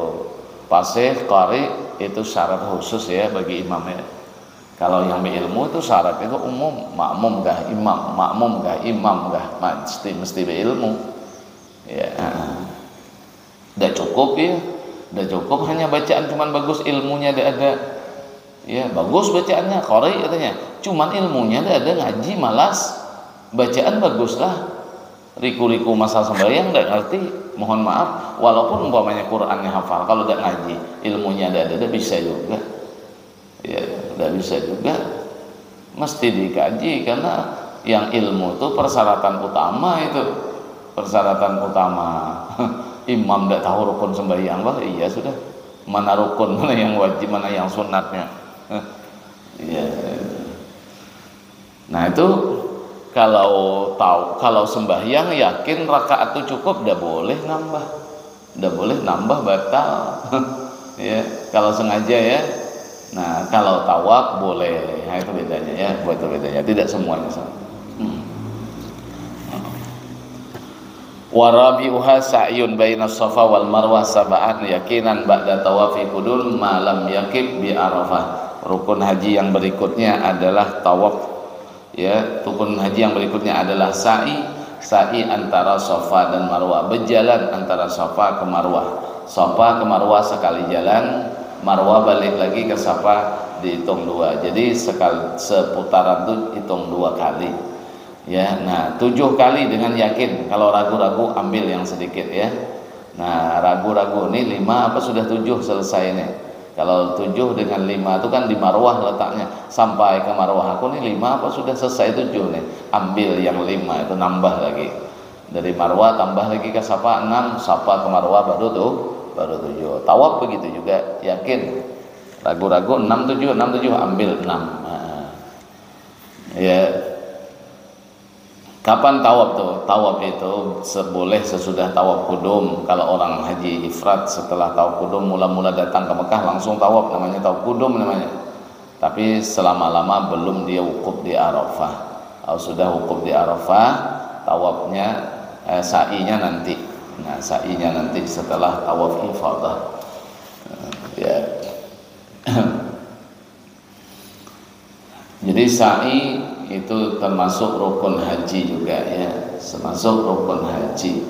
fasih, qari, itu syarat khusus ya bagi imam ya. Kalau yang berilmu itu syarat itu umum, makmum kah, imam, makmum kah, imam kah, mesti, mesti berilmu. Ya. Tidak cukup ya. Tidak cukup hanya bacaan cuman bagus, ilmunya tidak ada. Ya, bagus bacaannya, qari katanya. Cuman ilmunya tidak ada, ngaji malas. Bacaan baguslah. Riku-riku masa sembahyang tidak ngerti, mohon maaf. Walaupun umpamanya Qurannya hafal, kalau tidak ngaji, ilmunya tidak ada, tidak bisa juga. Ya, tidak bisa juga. Mesti dikaji karena yang ilmu itu persyaratan utama itu. Persyaratan utama. Imam tidak tahu rukun sembahyang, bah, iya sudah. Mana rukun, mana yang wajib, mana yang sunatnya. Iya. Nah, itu kalau tahu, kalau sembahyang yakin rakaat itu cukup, tidak boleh nambah. Tidak boleh nambah, batal. Ya, kalau sengaja ya. Nah, kalau tawaf boleh. Nah, itu bedanya ya, buat itu bedanya. Tidak semuanya sama. Hmm. Warabi'uha sa'yun baina safa wal marwah sab'an yakinan ba'da tawafi kudul malam yakib bi arafah. Rukun haji yang berikutnya adalah tawaf. Ya, rukun haji yang berikutnya adalah sa'i. Sa'i antara Safa dan Marwah, berjalan antara Safa ke Marwah. Safa ke Marwah sekali jalan, Marwah balik lagi ke Safa, dihitung dua. Jadi sekali seputaran tuh hitung dua kali. Ya, nah, tujuh kali dengan yakin. Kalau ragu-ragu, ambil yang sedikit, ya. Nah, ragu-ragu, nih lima apa sudah tujuh selesai nih? Kalau tujuh dengan lima itu kan di marwah letaknya. Sampai ke marwah aku nih lima apa sudah selesai tujuh nih? Ambil yang lima itu, nambah lagi. Dari marwah tambah lagi ke safa enam, safa ke marwah baru tuh, baru tujuh. Tawaf begitu juga, yakin. Ragu-ragu, enam tujuh, enam tujuh, ambil enam. Nah, ya. Kapan tawaf tuh? Tawaf itu se-, boleh sesudah tawaf kudum. Kalau orang haji ifrad, setelah tawaf kudum, mula-mula datang ke Mekah, langsung tawaf, namanya tawaf kudum namanya. Tapi selama-lama belum dia wukuf di Arafah. Kalau sudah wukuf di Arafah, tawafnya, eh, sa'inya nanti. Nah, sa'inya nanti setelah tawaf ifadah. Ya. Jadi sa'i itu termasuk rukun haji juga, ya, termasuk rukun haji.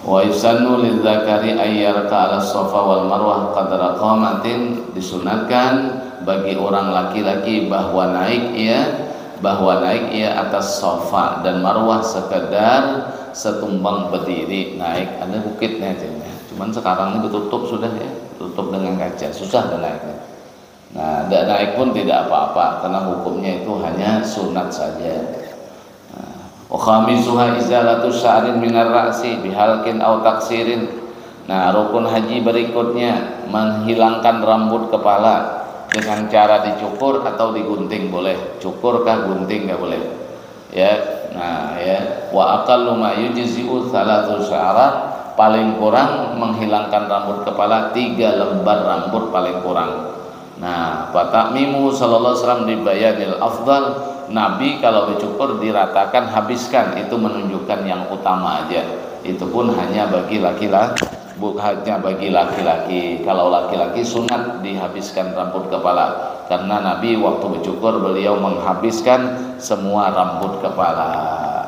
Wa yusannu lidzakari ayyarka ala safa wal marwah qadra qamatin, disunatkan bagi orang laki-laki bahwa naik ia, bahwa naik ia atas safa dan marwah sekedar setumbang berdiri naik. Ada bukitnya aja, ya. Cuman sekarang ini ditutup sudah, ya, tutup dengan kaca, susah dan naiknya. Nah, tidak naik pun tidak apa-apa karena hukumnya itu hanya sunat saja. Nah, wa khamisuha izalatu sya'rin minar ra'si bihalqin au taksirin. Nah, rukun haji berikutnya menghilangkan rambut kepala dengan cara dicukur atau digunting boleh. Cukur kah, gunting kah boleh. Ya, nah, ya. Wa aqallu ma yujzi'u thalathu sya'rat, paling kurang menghilangkan rambut kepala tiga lembar rambut paling kurang. Nah, fata'mimu sallallahu alaihi wasallam di bayanil afdal, Nabi kalau bercukur diratakan, habiskan, itu menunjukkan yang utama aja. Itu pun hanya bagi laki-laki, bu-, hanya bagi laki-laki. Kalau laki-laki sunat dihabiskan rambut kepala. Karena Nabi waktu bercukur beliau menghabiskan semua rambut kepala.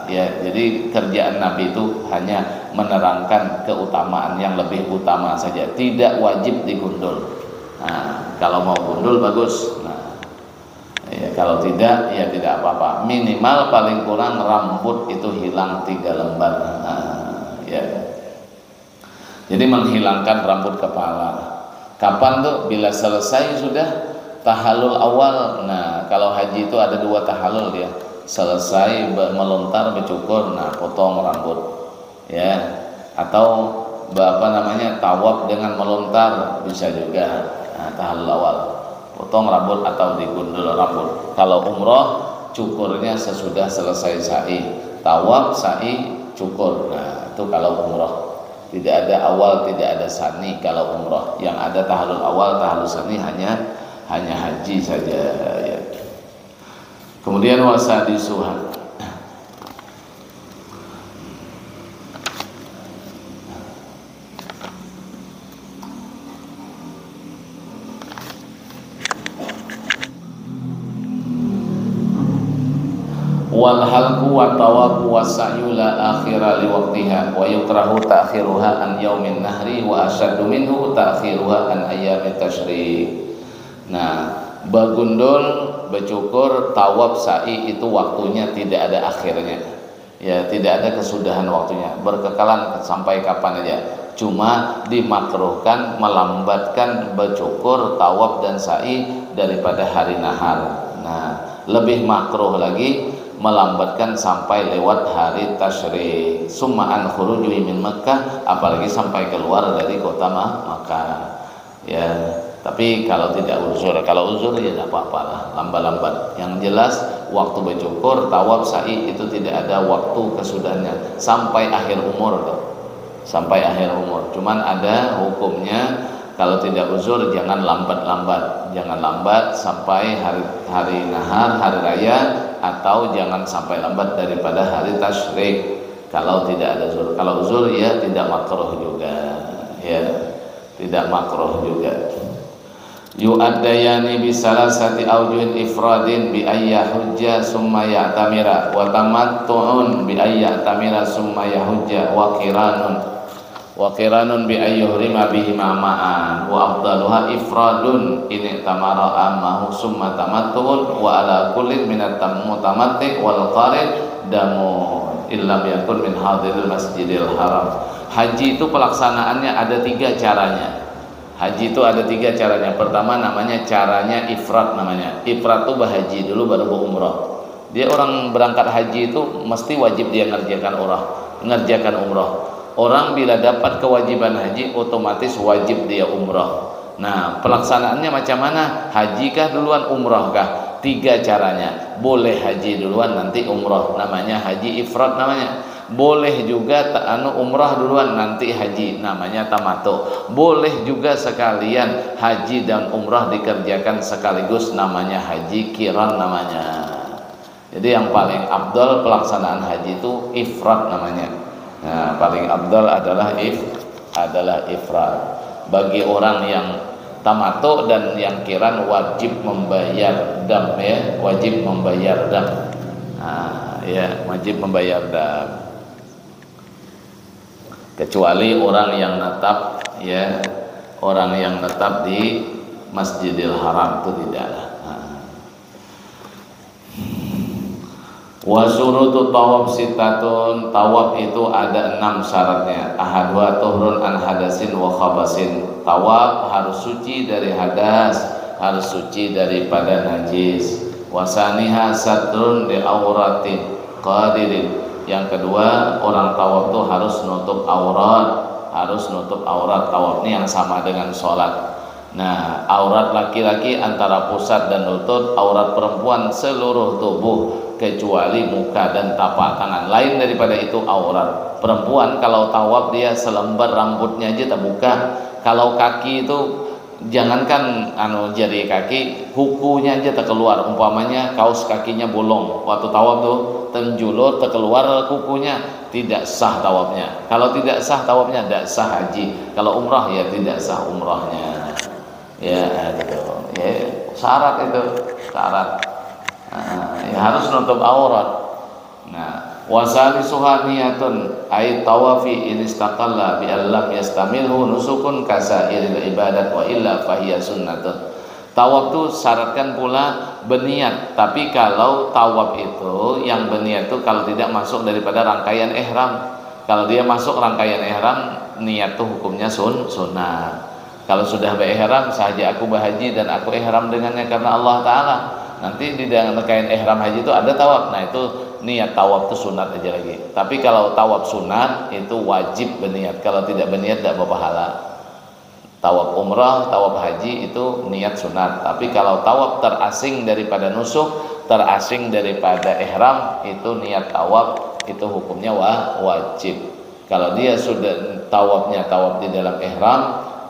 Ya, jadi kerjaan Nabi itu hanya menerangkan keutamaan yang lebih utama saja, tidak wajib digundul. Nah, kalau mau gundul bagus. Nah, ya, kalau tidak, ya tidak apa-apa. Minimal paling kurang rambut itu hilang tiga lembar. Nah, ya. Jadi menghilangkan rambut kepala. Kapan tuh? Bila selesai sudah tahallul awal. Nah, kalau haji itu ada dua tahallul dia. Selesai be-, melontar, bercukur, nah, potong rambut. Ya. Atau be-, apa namanya, tawaf dengan melontar, bisa juga. Nah, tahallul awal. Potong rambut atau digundul rambut. Kalau umroh, cukurnya sesudah selesai sa'i. Tawaf, sa'i, cukur. Nah, itu kalau umroh. Tidak ada awal, tidak ada sani kalau umroh. Yang ada tahallul awal, tahallul sani hanya, hanya haji saja, ya. Kemudian wasadisuha. Wal halqu wa tawafu wa sa'yu la akhira li waqtiha wa yukrahu ta'khiruha an yaumin nahri wa asyaddu minhu ta'khiruha an ayyamit tasyrik. Nah, bagundul, bacukur, tawaf, sa'i itu waktunya tidak ada akhirnya. Ya, tidak ada kesudahan waktunya, berkekalan sampai kapan aja. Cuma dimakruhkan melambatkan bacukur, tawaf, dan sa'i daripada hari nahar. Nah, lebih makruh lagi melambatkan sampai lewat hari tasyrik. Summa an khurujuhi min Makkah, apalagi sampai keluar dari kota Ma-, Makkah. Ya, tapi kalau tidak uzur, kalau uzur ya tidak apa-apa lah, lambat-lambat. Yang jelas waktu bacukur, tawaf, sa'i itu tidak ada waktu kesudahannya sampai akhir umur tuh. Sampai akhir umur. Cuman ada hukumnya, kalau tidak uzur jangan lambat-lambat. Jangan lambat sampai hari, hari nahar, hari raya, atau jangan sampai lambat daripada hari tasyrik. Kalau tidak ada uzur, kalau uzur ya tidak makruh juga. Ya. Tidak makruh juga. Yu'addayani bi salasati aujuhin ifradin bi ayya hujja summa ya'tamira, wa tamattu'un bi ayya tamira summa yahujja, wa qiranun. Wa qiranun bi ayyuhrima bihima ma'an wa afdaluha ifradun in i'tamara ammahu summa tamattu'un wa ala kullin minat tam-, mutamatti wal qarin damun illam yakun min hadiril masjidil haram. Haji itu pelaksanaannya ada tiga caranya. Haji itu ada tiga caranya. Pertama namanya caranya ifrad namanya. Ifrad tuh berhaji dulu baru berumrah. Dia orang berangkat haji itu mesti wajib dia ngerjakan umrah, ngerjakan umrah. Orang bila dapat kewajiban haji otomatis wajib dia umrah. Nah, pelaksanaannya macam mana? Haji kah duluan, umrah kah? Tiga caranya. Boleh haji duluan nanti umrah, namanya haji ifrad namanya. Boleh juga ta-, anu, umrah duluan nanti haji, namanya tamatu. Boleh juga sekalian haji dan umrah dikerjakan sekaligus, namanya haji kiran namanya. Jadi yang paling afdal pelaksanaan haji itu ifrad namanya. Nah, paling afdal adalah if adalah ifrad. Bagi orang yang tamatu dan yang kiran wajib membayar dam, ya, wajib membayar dam. Nah, ya, wajib membayar dam. Kecuali orang yang netap, ya, orang yang netap di Masjidil Haram itu tidak. Nah. Wa syurutu tawaf sitatun, tawaf itu ada enam syaratnya. Ahaduha tuhrun an hadasin wa khabasin. Tawaf harus suci dari hadas, harus suci daripada najis. Wasaniha satrun li aurati qadirin. Yang kedua, orang tawaf tuh harus nutup aurat, harus nutup aurat. Tawaf ini yang sama dengan sholat. Nah, aurat laki-laki antara pusat dan lutut, aurat perempuan seluruh tubuh kecuali muka dan tapak tangan. Lain daripada itu aurat. Perempuan kalau tawaf dia selembar rambutnya aja terbuka. Kalau kaki itu jangankan anu jari kaki, kukunya aja terkeluar. Umpamanya kaos kakinya bolong, waktu tawaf tuh tenjulur terkeluar kukunya, tidak sah tawafnya. Kalau tidak sah tawafnya, tidak sah haji. Kalau umrah ya tidak sah umrahnya. Ya, gitu. Ya, syarat itu, syarat. Nah, ya harus nutup aurat. Nah, wasalisuha niyatun ay tawafi inistaqalla bi allam yastamilhu nusukun kasairil ibadat wa illa fahiya sunnatun. Tawaf tu syaratkan pula beniat. Tapi kalau tawaf itu yang beniat tu kalau tidak masuk daripada rangkaian ihram. Kalau dia masuk rangkaian ihram, niat tu hukumnya sun sunat. Kalau sudah beihram, sahaja aku bahaji dan aku ihram dengannya karena Allah Ta'ala. Nanti di dalam rangkaian ihram haji itu ada tawaf. Nah, itu niat tawaf tu sunat aja lagi. Tapi kalau tawaf sunat, itu wajib berniat. Kalau tidak berniat, tidak berpahala. Tawaf umrah, tawaf haji itu niat sunat. Tapi kalau tawaf terasing daripada nusuk, terasing daripada ihram, itu niat tawaf, itu hukumnya wa wajib. Kalau dia sudah tawafnya tawaf di dalam ihram,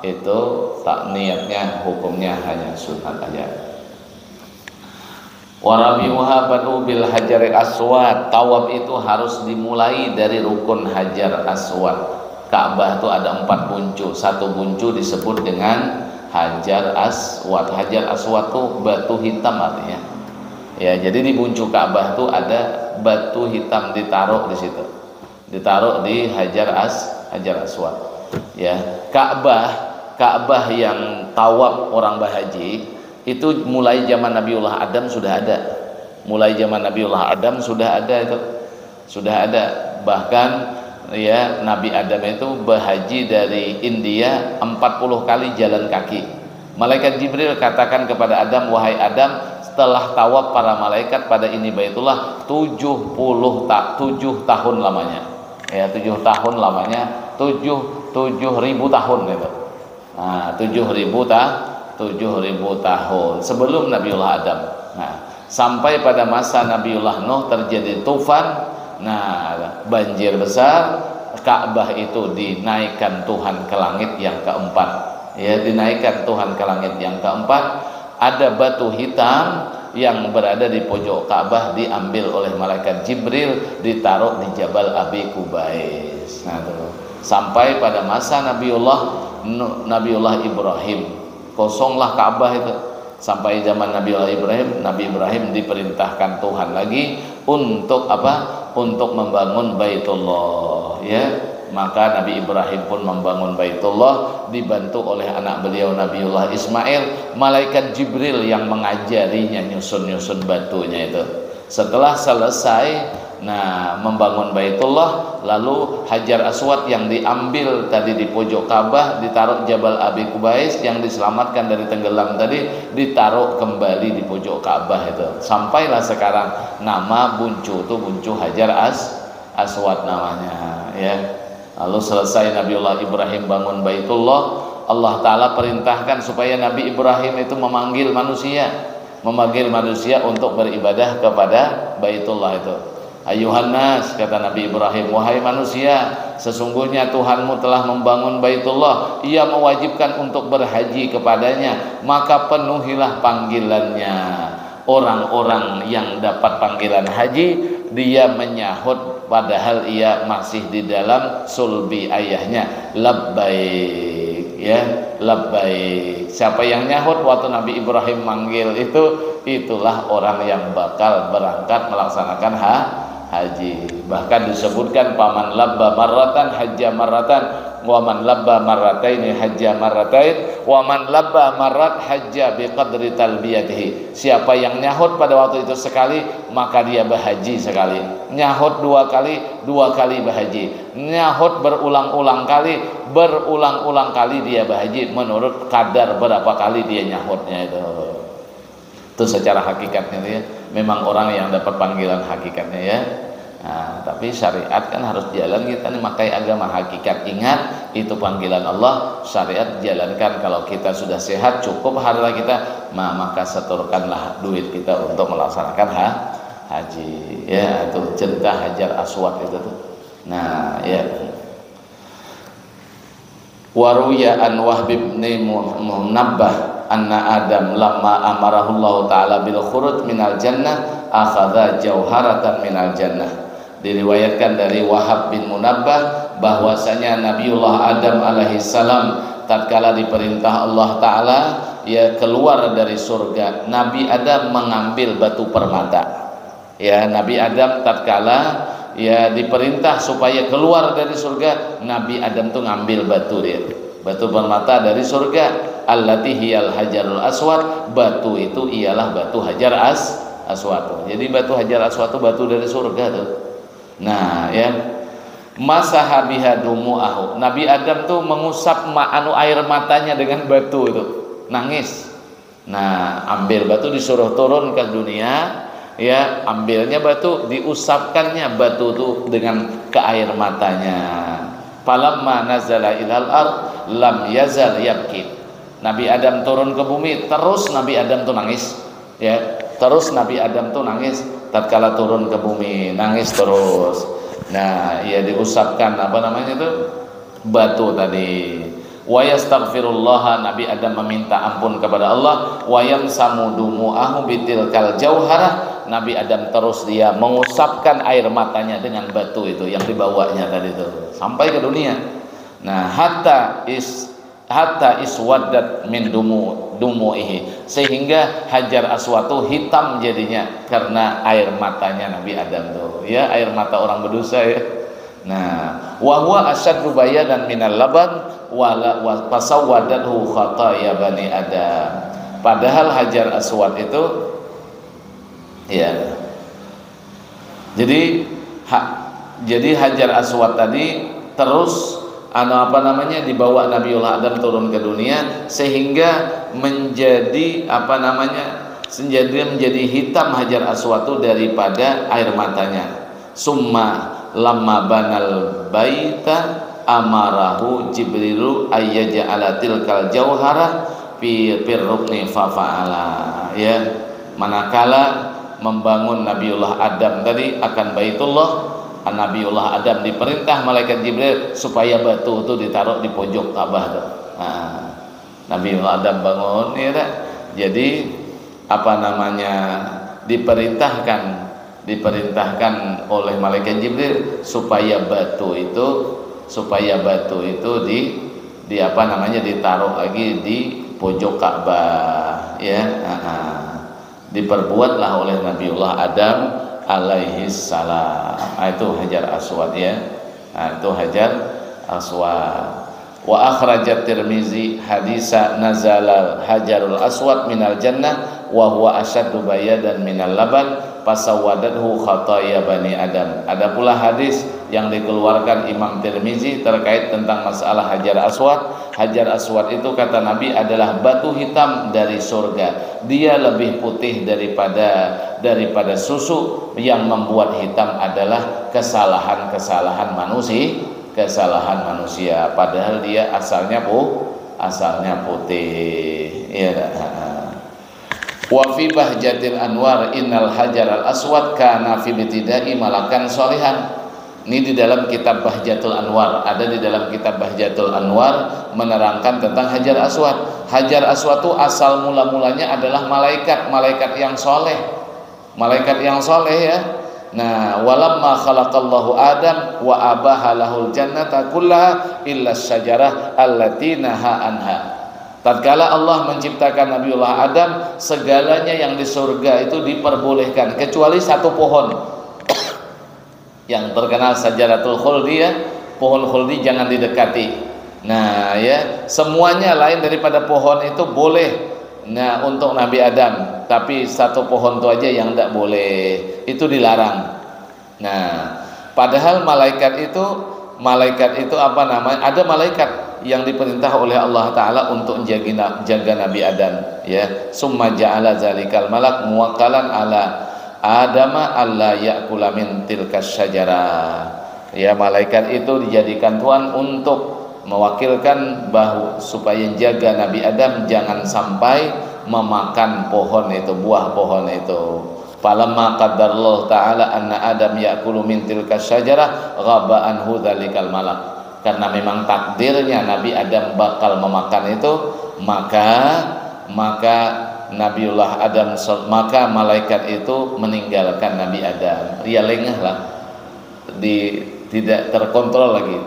itu tak niatnya hukumnya hanya sunat aja. Warabiuha badu bil hajaril aswad. Tawaf itu harus dimulai dari rukun hajar aswad. Ka'bah tu ada empat buncu. Satu buncu disebut dengan hajar aswad. Hajar aswad tu batu hitam artinya. Ya, jadi di buncu Ka'bah tu ada batu hitam ditaruh di situ. Ditaruh di Hajar As Hajar Aswad. Ya, Ka'bah, Ka'bah yang tawaf orang bahaji itu mulai zaman Nabiullah Adam sudah ada. Mulai zaman Nabiullah Adam sudah ada itu. Sudah ada. Bahkan ya Nabi Adam itu bahaji dari India empat puluh kali jalan kaki. Malaikat Jibril katakan kepada Adam, "Wahai Adam, setelah tawaf para malaikat pada ini Baitullah tujuh puluh ta tujuh tahun lamanya." Ya, tujuh tahun lamanya, tujuh tujuh ribu tahun itu. Nah, tujuh ribu ta tujuh ribu tahun sebelum Nabiullah Adam. Nah, sampai pada masa Nabiullah Nuh terjadi tufan, nah, banjir besar, Ka'bah itu dinaikkan Tuhan ke langit yang keempat. Ya, dinaikkan Tuhan ke langit yang keempat, ada batu hitam yang berada di pojok Ka'bah diambil oleh malaikat Jibril, ditaruh di Jabal Abi Kubais. Nah, tuh. Sampai pada masa Nabiullah Nu- Nabiullah Ibrahim, kosonglah Ka'bah itu. Sampai zaman Nabiullah Ibrahim, Nabi Ibrahim diperintahkan Tuhan lagi untuk apa? Untuk membangun Baitullah, ya. Maka Nabi Ibrahim pun membangun Baitullah, dibantu oleh anak beliau Nabiullah Ismail, malaikat Jibril yang mengajarinya nyusun-nyusun batunya itu. Setelah selesai, nah, membangun Baitullah, lalu Hajar Aswad yang diambil tadi di pojok Ka'bah, ditaruh Jabal Abi Kubais, yang diselamatkan dari tenggelam tadi ditaruh kembali di pojok Ka'bah itu. Sampailah sekarang nama buncu tu buncu Hajar As-, Aswad namanya, ya. Lalu selesai Nabiullah Ibrahim bangun Baitullah, Allah Ta'ala perintahkan supaya Nabi Ibrahim itu memanggil manusia, memanggil manusia untuk beribadah kepada Baitullah itu. "Ayuhan nas," kata Nabi Ibrahim, "wahai manusia, sesungguhnya Tuhanmu telah membangun Baitullah, Ia mewajibkan untuk berhaji kepadanya, maka penuhilah panggilannya." Orang-orang yang dapat panggilan haji, dia menyahut padahal ia masih di dalam sulbi ayahnya. "Labbaik," ya, "labbaik." Siapa yang nyahut waktu Nabi Ibrahim manggil itu, itulah orang yang bakal berangkat melaksanakan ha-, haji. Bahkan disebutkan, "Paman labba marratan hajja marratan, waman labba marrataini hajja marratain, waman labba marrat hajja biqadri talbiyatihi." Siapa yang nyahut pada waktu itu sekali, maka dia berhaji sekali. Nyahut dua kali, dua kali berhaji. Nyahut berulang-ulang kali, berulang-ulang kali dia berhaji menurut kadar berapa kali dia nyahutnya itu. Itu secara hakikatnya dia memang orang yang dapat panggilan hakikatnya, ya. Nah, tapi syariat kan harus jalan, kita nih makai agama hakikat. Ingat, itu panggilan Allah, syariat jalankan. Kalau kita sudah sehat, cukup harta kita, ma-, maka setorkanlah duit kita untuk melaksanakan ha-, haji. Ya, itu cerita Hajar Aswad itu tuh. Nah, ya. Waruya an Wahb bin Mu-, Munabbah anna Adam lamma amarahullahu ta'ala bil khuruj minal jannah akhadha jauharatan minal jannah. Diriwayatkan dari Wahab bin Munabbah bahwasanya Nabiullah Adam alaihissalam tatkala diperintah Allah Ta'ala, ya, keluar dari surga, Nabi Adam mengambil batu permata. Ya, Nabi Adam tatkala, ya, diperintah supaya keluar dari surga, Nabi Adam tuh ngambil batu dia. Batu permata dari surga. Allati hiyal hajarul aswad, batu itu ialah batu Hajar As-, Aswad. Jadi batu Hajar Aswad tuh batu dari surga tuh. Nah, ya. Masaha biha dumu'ahu. Nabi Adam tuh mengusap ma-, anu, air matanya dengan batu itu. Nangis. Nah, ambil batu, disuruh turun ke dunia, ya, ambilnya batu, diusapkannya batu tuh dengan ke air matanya. Falamma nazala ilal ard lam yazal yabki. Nabi Adam turun ke bumi, terus Nabi Adam tuh nangis, ya. Terus Nabi Adam tuh nangis tatkala turun ke bumi, nangis terus. Nah, ya, diusapkan, apa namanya tuh, batu tadi. Wa yastaghfirullaha, Nabi Adam meminta ampun kepada Allah. Wa yamsamu dumu'ahu bitilkal jauharah, Nabi Adam terus dia mengusapkan air matanya dengan batu itu yang dibawanya tadi itu sampai ke dunia. Nah, hatta is hatta iswaddat min dumu dumu'ihi, sehingga Hajar Aswad tuh hitam jadinya karena air matanya Nabi Adam tuh, ya, air mata orang berdosa, ya. Nah, wa huwa asyaddu bayadan minal laban, wala wa-, fasawwadathu khataya bani Adam. Padahal Hajar Aswad itu, ya. Jadi, ha-, jadi Hajar Aswad tadi terus, anu, apa namanya, dibawa Nabiullah Adam turun ke dunia sehingga menjadi, apa namanya, menjadi, menjadi hitam Hajar Aswad itu daripada air matanya. Summa lamma banal baita amarahu Jibrilu ayyaj'ala tilkal jauharah fi, fir rukni fafa'ala. Ya, manakala membangun Nabiullah Adam tadi akan Baitullah, Nabiullah Adam diperintah malaikat Jibril supaya batu itu ditaruh di pojok Ka'bah tuh. Nah, Nabiullah Adam bangun, ya tak? Jadi, apa namanya, diperintahkan, diperintahkan oleh malaikat Jibril supaya batu itu, supaya batu itu di, di, apa namanya, ditaruh lagi di pojok Ka'bah, ya. Nah, diperbuatlah oleh Nabiullah Adam alaihissalam. Ah, itu Hajar Aswad, ya. Nah, itu Hajar Aswad. Wa akhrajat Tirmizi hadisa nazalal hajarul aswad minal jannah wa huwa asyaddu bayadan minal laban fasawadadhu khataya bani Adam. Ada pula hadis yang dikeluarkan Imam Tirmizi terkait tentang masalah Hajar Aswad. Hajar Aswad itu, kata Nabi, adalah batu hitam dari surga. Dia lebih putih daripada daripada susu. Yang membuat hitam adalah kesalahan-kesalahan manusia, kesalahan manusia. Padahal dia asalnya pu, asalnya putih. Iya dah. Wa fi bahjatil anwar innal hajar al aswad kana fi ibtidai malakan solihan. Ini di dalam kitab Bahjatul Anwar. Ada di dalam kitab Bahjatul Anwar menerangkan tentang Hajar Aswad. Hajar Aswad itu asal mula-mulanya adalah malaikat, malaikat yang soleh. Malaikat yang soleh, ya. Nah, walamma khalaqallahu Adam wa abaha lahul jannata kullaha illa syajarah allati naha anha. Tatkala Allah menciptakan Nabiullah Adam, segalanya yang di surga itu diperbolehkan kecuali satu pohon yang terkenal Sajaratul Khuldi, ya, pohon khuldi jangan didekati. Nah, ya, semuanya lain daripada pohon itu boleh. Nah, untuk Nabi Adam, tapi satu pohon itu aja yang tidak boleh, itu dilarang. Nah, padahal malaikat itu, malaikat itu apa namanya? Ada malaikat yang diperintah oleh Allah Taala untuk jaga, jaga Nabi Adam, ya. Summa ja'ala zalikal malak muwakkalan ala Adama alla ya'kula min tilka syajarah. Ya, malaikat itu dijadikan Tuhan untuk mewakilkan bahu supaya jaga Nabi Adam jangan sampai memakan pohon itu, buah pohon itu. Falamma qaddarallahu ta'ala anna Adam ya'kulu min tilka syajarah ghaba anhu dzalikal malak. Karena memang takdirnya Nabi Adam bakal memakan itu, maka maka Nabiullah Adam, maka malaikat itu meninggalkan Nabi Adam. Ya, lengah lah, di, tidak terkontrol lagi.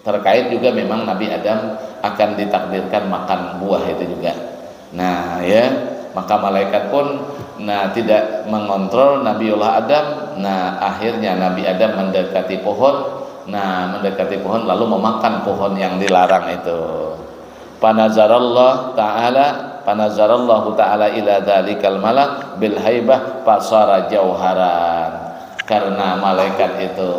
Terkait juga memang Nabi Adam akan ditakdirkan makan buah itu juga. Nah, ya, maka malaikat pun, nah, tidak mengontrol Nabiullah Adam. Nah, akhirnya Nabi Adam mendekati pohon. Nah, mendekati pohon lalu memakan pohon yang dilarang itu. Panazarallah ta'ala, panazarallahu ta'ala ila dzalikal malak bil haibah fasara jauharan. Karena malaikat itu,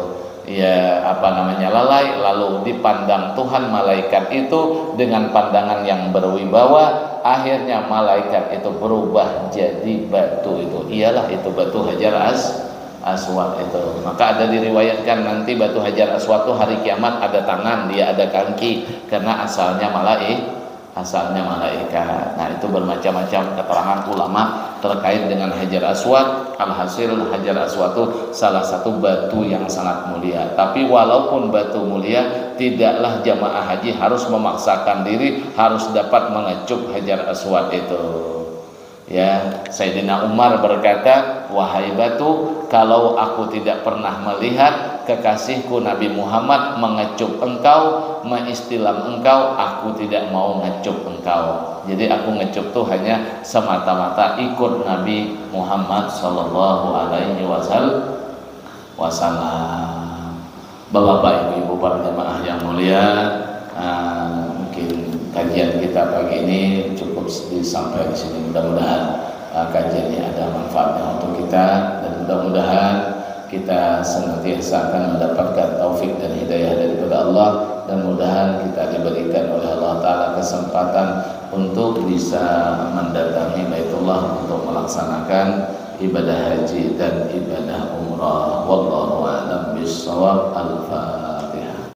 ya, apa namanya, lalai, lalu dipandang Tuhan malaikat itu dengan pandangan yang berwibawa. Akhirnya malaikat itu berubah jadi batu itu. Ialah itu batu Hajar As-, Aswad itu. Maka ada diriwayatkan nanti batu Hajar Aswad itu hari kiamat ada tangan, dia ada kaki, karena asalnya malai-, asalnya malaikat. Nah, itu bermacam-macam keterangan ulama terkait dengan Hajar Aswad. Alhasil, Hajar Aswad itu salah satu batu yang sangat mulia. Tapi walaupun batu mulia, tidaklah jamaah haji harus memaksakan diri harus dapat mengecup Hajar Aswad itu. Ya, Sayyidina Umar berkata, "Wahai batu, kalau aku tidak pernah melihat kekasihku Nabi Muhammad mengecup engkau, meistilam engkau, aku tidak mau ngecup engkau." Jadi, aku ngecup tuh hanya semata-mata ikut Nabi Muhammad sallallahu alaihi wasal-, wasallam. Bapak-bapak, ibu-ibu, para jemaah yang mulia, ah, mungkin kajian kita pagi ini cukup di-, sampai di sini. Mudah-mudahan, ah, kajian ini ada manfaatnya untuk kita, dan mudah-mudahan kita senantiasa akan mendapatkan taufik dan hidayah daripada Allah, dan mudahan kita diberikan oleh Allah Taala kesempatan untuk bisa mendatangi Baitullah untuk melaksanakan ibadah haji dan ibadah umrah. Wallahu a'lam bishawab. Al-Fatihah.